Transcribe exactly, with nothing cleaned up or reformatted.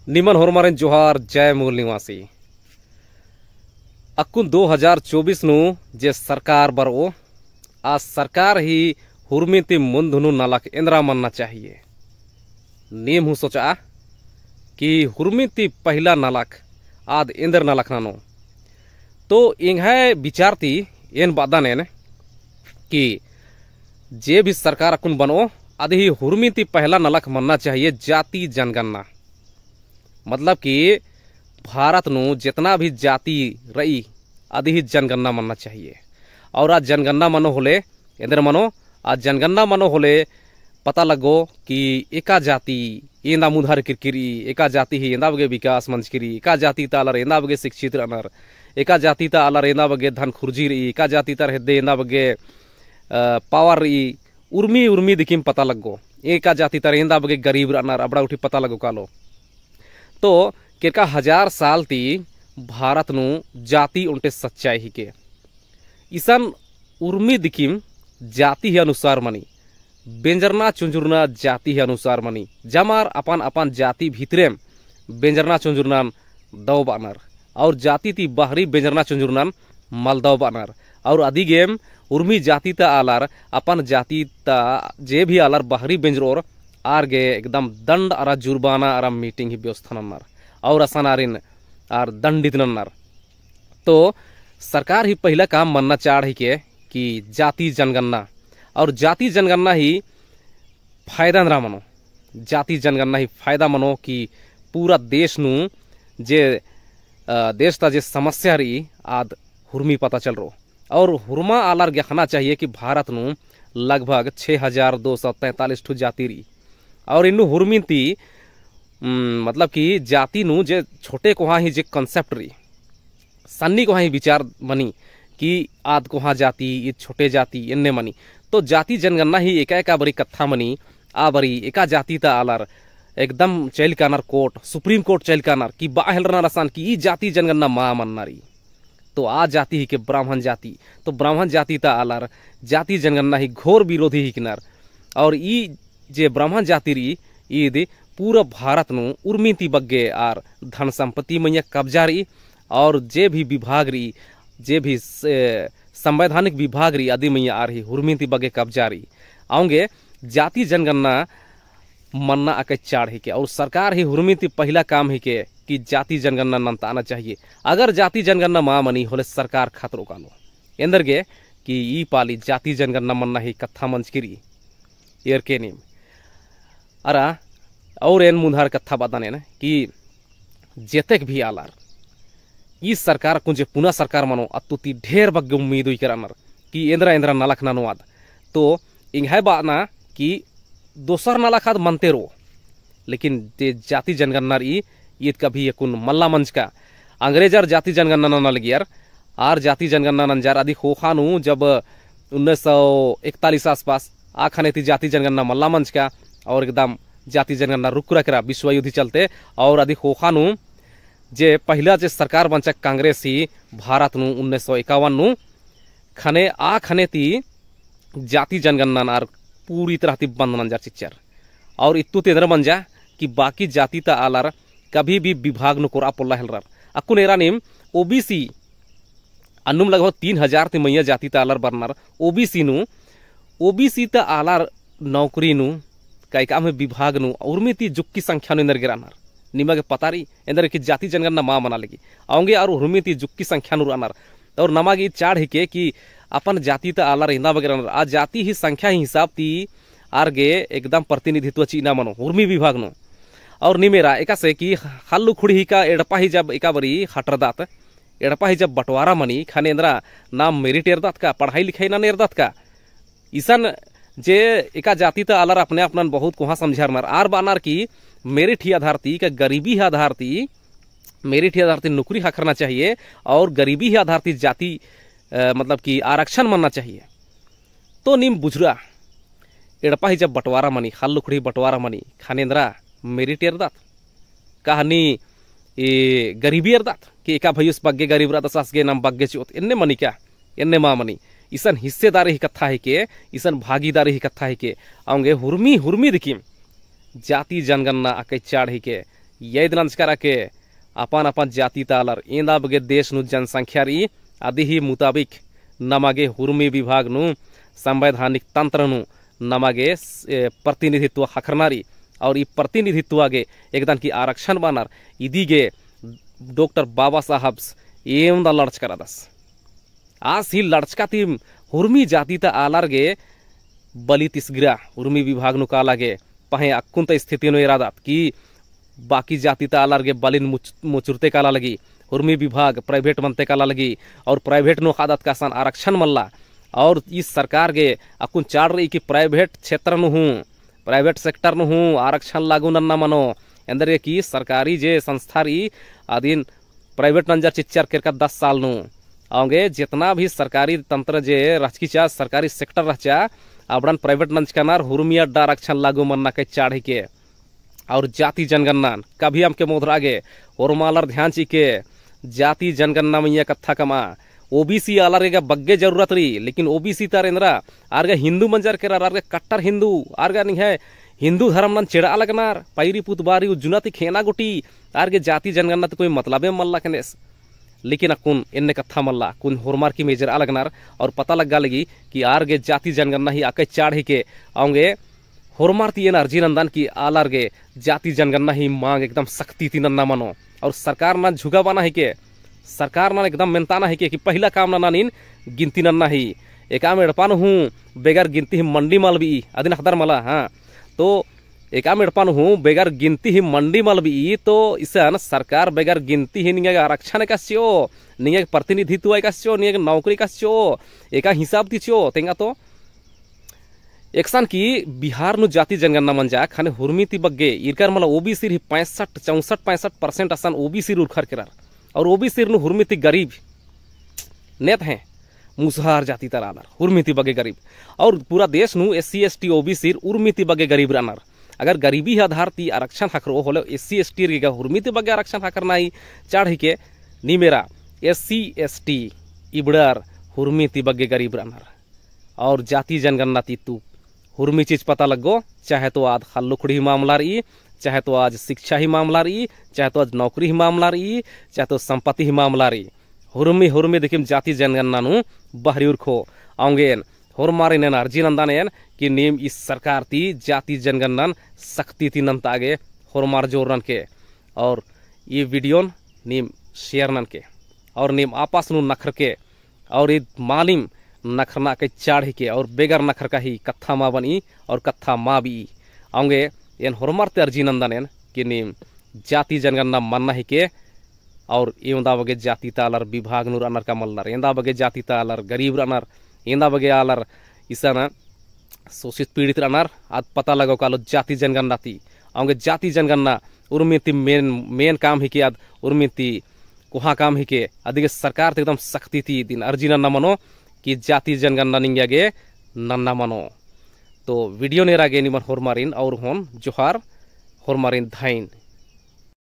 निमन होरमारिन जोहार, जय मूल निवासी। अक्कुन दो हजार चौबीस नू जे सरकार बरओ, आ सरकार ही हुरमी ती मुन्ध नू नलख एन्दरा मन्ना चाहिए। नीम हूँ सोचआ कि हुरमी ती पहिला नलख आद एन्दर नलख ननो। तो एंग्है विचार ती एन बअदन एन कि जे भी सरकार अक्कुन बनओ, अदही हुरमी ती पहिला नलख मन्ना चाहिए जाति जनगणना। मतलब कि भारत नू जेतना भी जाति रई, अदही जनगणना मन्ना चाहिए। और आ जनगणना मनो होले, एन्दर मनो, आ जनगणना मनो होले पता लग्गो कि एका जाति एन्दा मुन्धार किरकिरी, एका जाति ही एन्दा बग्गे विकास मंजकिरी, एका जाति ता आलर एन्दा बग्गे शिक्षित रअनर, एका जाति ता आलर एन्दा बग्गे धन खुर्जी रई, एका जाति ता हेद्दे एन्दा बग्गे, अ, power रई, उर्मी, उर्मी दिकिम पता लग्गो। एका जाति ता आलर एन्दा बग्गे गरीब रअनर, अबड़ा गुट्ठी पता लग्गो कालो। तो केरका हजार साल ती भारत नू जाति ओन्टे सच्चाई हिके। इसन उर्मी दिकिम जाति ही अनुसार मनी, बेंजरना चुंजुरना जाति ही अनुसार मनी, जमार अपन अपन जाति भितरेम बेंजरना चुंजुरनान दव बअनर, और जाति ती बहरी बेंजरना चुंजुरनान मल दव बअनर, और अदिगेम उर्मी जाति ता आलर अपन जाति ता जे भी आलर बहरी बेंजरोर आर गे एकदम दंड अरा जुर्माना अरा meeting ही व्यवस्था नन्नर, और असन आरिन आर दंडित नन्नर। तो सरकार ही पहिला काम मन्ना चाड़ हिके कि जाति जनगणना, और जाति जनगणना ही फायदा एन्दरा मनो, जाति जनगणना ही फायदा मनो कि पूरा देश नू जे, अ, देश ता जे समस्या रई आद हुरमी पता चलरो। और हुरमा आलर गे अख़ना चाहिए कि भारत नू लगभग छः हजार दो सौ तैंतालीस ठो जाति रई। और इन्नु हुरमी ती, उम, मतलब कि जाति नू जे छोटे कोहाँ ही जे concept रई, सन्नी कोहाँ ही विचार मनी कि आद कोहाँ जाति, ईद छोटे जाति, एन्ने मनी। तो जाति जनगणना ही एका एका बारी कत्था मनी, आ बारी एका जाति ता आलर एकदम चइल कानर court, Supreme Court चइल कानर कि बआ हेलरनर असन कि ई जाति जनगणना मा मन्ना रई। तो आ जाति हिके ब्राह्मण जाति। तो ब्राह्मण जाति ता आलर जाति जनगणना ही घोर विरोधी हिकनर। और ई जे ब्राह्मण जाति रई, ईद पूरा भारत नू उर्मी ती बग्गे आर धन संपत्ति मइय्याँ कब्जा रई, और जे भी विभाग रई, जे भी स-, संवैधानिक विभाग रई, अदी मइय्याँ आर ही हुरमी ती बग्गे कब्जा रई। औंगे जाति जनगणना मन्ना अकय चाड़ हिके, और सरकार ही हुरमी ती पहिला काम हिके कि जाति जनगणना नन्ताना चाहिए। अगर जाति जनगणना मा मनी होले सरकार खतरो कालो। एन्देरगे कि ई पाली जाति जनगणना मन्ना ही कत्था मंजकी रई। एरके नीम अरा और एन मुन्धार कत्था बअदन एन कि जेतेक भी आलर ई सरकार अक्कुन जे पुना सरकार मनो अत्तु ती ढेर बग्गे उम्मीद उइकर रअनर कि एन्दरा एन्दरा नलख ननोआद। तो एंग्है बअना कि दोसर नलख आद मनते रओ, लेकिन जे जाति जनगणना रई ईद कभी अक्कुन मल्ला मंजका। अंग्रेजर जाति जनगणना नना लगियर, आर जाति जनगणना नंजर अदी ख़ोख़ा नू जब उन्नीस सौ इकतालीस आसपास आ ख़ने ती जाति जनगणना मल्ला मंजका और एकदम जाति जनगणना रुकरा केरा विश्व युद्ध चलते। और अदी ख़ोख़ा नू जे पहिला जे सरकार बंचा कांग्रेस ही भारत नू उन्नीस सौ इक्यावन नू ख़ने आ ख़ने ती जाति जनगणना आर पूरी तरह ती बंद नंजर चिच्चर। और इत्तु ती एन्दरा मंजा कि बाकी जाति ता आलर कभी भी विभाग नू कोरआ पोल्ला हेलरर। अक्कुन एरा नीम ओबीसी अन्नुम लगभग तीन हजार ती मइय्याँ जाति ता आलर बरनर ओबीसी नू, ओबीसी ता आलर नौकरी नू, कई काम है विभाग नू, उर्मी ती जुक्की संख्या नू एन्देरगे रअनर। निमा गे पता रई, एन्देर कि जाति जनगणना मा मना लगी। औंगे आर उर्मी ती जुक्की संख्या नू रअनर। और नमा गे चाड़ हिके कि अपन जाति ता आलर एन्दा बग्गे रअनर। आ जाति ही संख्या ही हिसाब ती आर गे एकदम प्रतिनिधित्व चिअना मनो, उर्मी विभाग नू। और निमेरा एकासे कि ख़ल्ल ख़ुड़ही का एड़पा ही जब एका बारी ख़टरदत, एड़पा ही जब बंटवारा मनी, ख़ने एन्दरा नाम merit एरदत का, पढ़ाई लिखाई नन एरदत का। इसन जे एका जाति ता आलर अपने आपनन बहुत कोहाँ समझरनर, आर बअनर कि merit ही आधार ती, का गरीबी ही आधार ती, merit ही आधार ती नौकरी ख़क्खरना चाहिए और गरीबी ही आधार ती जाति, अ, मतलब कि आरक्षण मन्ना चाहिए। तो नीम बुझुरा, एड़पा ही जब बंटवारा मनी, ख़ल्ल ख़ुड़ही बंटवारा मनी, ख़ने एन्दरा merit एरदत, का हनी ए गरीबी एरदत, कि एका भइयुस बग्गे गरीब रअदस आस गे नाम बग्गे चिओत, एन्ने मनी का? एन्ने मा मनी। इसन हिस्सेदारी ही कत्था हिके, इसन भागीदारी ही कत्था हिके। औंगे हुरमी, हुरमी दिकिम जाति जनगणना अकय चाड़ हिके, यइद नंजकर अके अपन अपन जाति ता आलर एन्दा बग्गे देश नू जनसंख्या रई, अदी ही मुताबिक नमा गे हुर्मी विभाग नू संवैधानिक तंत्र नू नमा गे, ए, प्रतिनिधित्व ख़क्खरना रई। और ई प्रतिनिधित्व गे एकदन की आरक्षण बअनर, इदी गे डॉक्टर बाबा साहब्स एवंदा लड़चकर रअदस। आस ही लड़चका ती हुर्मी जाति ता आलर गे बली तिसगिरा, हुर्मी विभाग नू काला गे पहें अक्कुन ता स्थिति नू एरादत कि बाकी जाति ता आलर गे बलिन मुच-, मुचुरते काला लगी, हुर्मी विभाग private मनते काला लगी, और private नू ख़क्खदत का असन आरक्षण मल्ला। और ई सरकार गे अक्कुन चाड़ रई कि private क्षेत्र नू हूँ, private sector नू हूँ आरक्षण लागू नन्ना मनो। एन्देरगे कि सरकारी जे संस्था रई, अदिन private नंजर चिच्चर केरका दस साल नू। औंगे जेतना भी सरकारी तंत्र जे रहचकी चा, सरकारी sector रहचा, अबड़न private नंजकनर, हुर्मी अड्डा आरक्षण लागू मन्ना अकय चाड़ हिके। और जाति जनगणनान कभी अमके मोधरा गे, होरमा आलर ध्यान चिके, जाति जनगणना मइय्याँ कत्था कमआ। OBC आलर गे बग्गे जरूरत रई, लेकिन OBC तर एन्दरा, आर गे हिन्दू मंजर केरर, आर गे कट्टर हिन्दू, आर गे निंग्है हिन्दू धर्म नन चेड़आ लगनर, पैरी पुतबारी उज्जना ती खेअना गूटी, आर गे जाति जनगणना ती कोई मतलबे मल्ला कनेस। लेकिन अक्कुन एन्ने कत्था मल्ला, अक्कुन होरमर की मेजरआ लगनर और पता लग्गा लगी कि आर गे जाति जनगणना ही अकय चाड़ हिके। औंगे होरमर ती एन अर्जी नन्दन कि आलर गे जाति जनगणना ही मांग एकदम सख्ती ती नन्ना मनो। और सरकार नन झुकाबअना हिके, सरकार नन एकदम मेन्ताना हिके कि पहिला काम नना नीन गिनती नन्ना ही। एकअम एड़पा नू हूँ बेगर गिनती ही मंडी मल बई, अदिन अख़दर मला, हाँ। तो एकअम एड़पा नू हूँ बेगर गिनती ही मंडी मल बई, तो इसन सरकार बेगर गिनती ही निंगा गे आरक्षण एकासे चिओ, निंगा गे प्रतिनिधित्व एकासे चिओ, निंगा गे नौकरी एकासे चिओ, एका हिसाब ती चिओ, तेंगा तो एकसन कि बिहार नू जाति जनगणना मंजा, ख़ने हुर्मी ती बग्गे, ईरकर मला OBC रई पैंसठ, चौंसठ, पैंसठ percent असन OBC रई उरखर केरर। और OBC नू हुर्मी ती गरीब नेत हैं, मुसहर जाति ता आलर, हुर्मी ती बग्गे गरीब। और पूरा देश नू SC, ST, OBC उर्मी ती बग्गे गरीब रअनर। अगर गरीबी आधार ती आरक्षण ख़क्खरओ होले SC, ST गे हुर्मी ती बग्गे आरक्षण ख़क्खरना ही चाड़ हिके। नीम एरा, SC, ST इबड़र हुर्मी ती बग्गे गरीब रअनर। और जाति जनगणना ती तुक हुर्मी चीज पता लग्गो, चाहे तो आद ख़ल्ल उखड़ी ही मामला रई, चाहे तो आज शिक्षा ही मामला रई, चाहे तो आज नौकरी ही मामला रई, चाहे तो संपत्ति ही मामला रई। हुर्मी, हुर्मी दिकिम जाति जनगणना नू बहरी उरखो। औंगे एन होरमारिन एन अर्जी नन्दन एन कि नीम ई सरकार ती जाति जनगणनन सख्ती ती नन्ता गे होरमार जोर ननके। और ई video न नीम share ननके। और नीम आपस नू नखरके। और ईद मालिम नखरना अकय चाड़ हिके और बेगर नखरका ही कत्था मा बनई और कत्था मा बिई। औंगे एन होरमर ती अर्जी नन्दन एन कि नीम जाति जनगणना मन्ना हिके और एवंदा बग्गे जाति ता आलर विभाग नू रअनर का मल्लर, एवंदा बग्गे जाति ता आलर गरीब रअनर, एवंदा बग्गे आलर इसन शोषित पीड़ित रअनर, आद पता लगो कालो जाति जनगणना ती। औंगे जाति जनगणना उर्मी ती main, main काम हिके, आद उर्मी ती कोहा काम हिके, अदिगे सरकार ती एकदम सख्ती ती दिन अर्जी नन्ना मनो कि जाति जनगणना निंगा गे नन्ना मनो। तो video न एरा गे निमन होरमारिन और होन जोहार, होरमारिन धइन।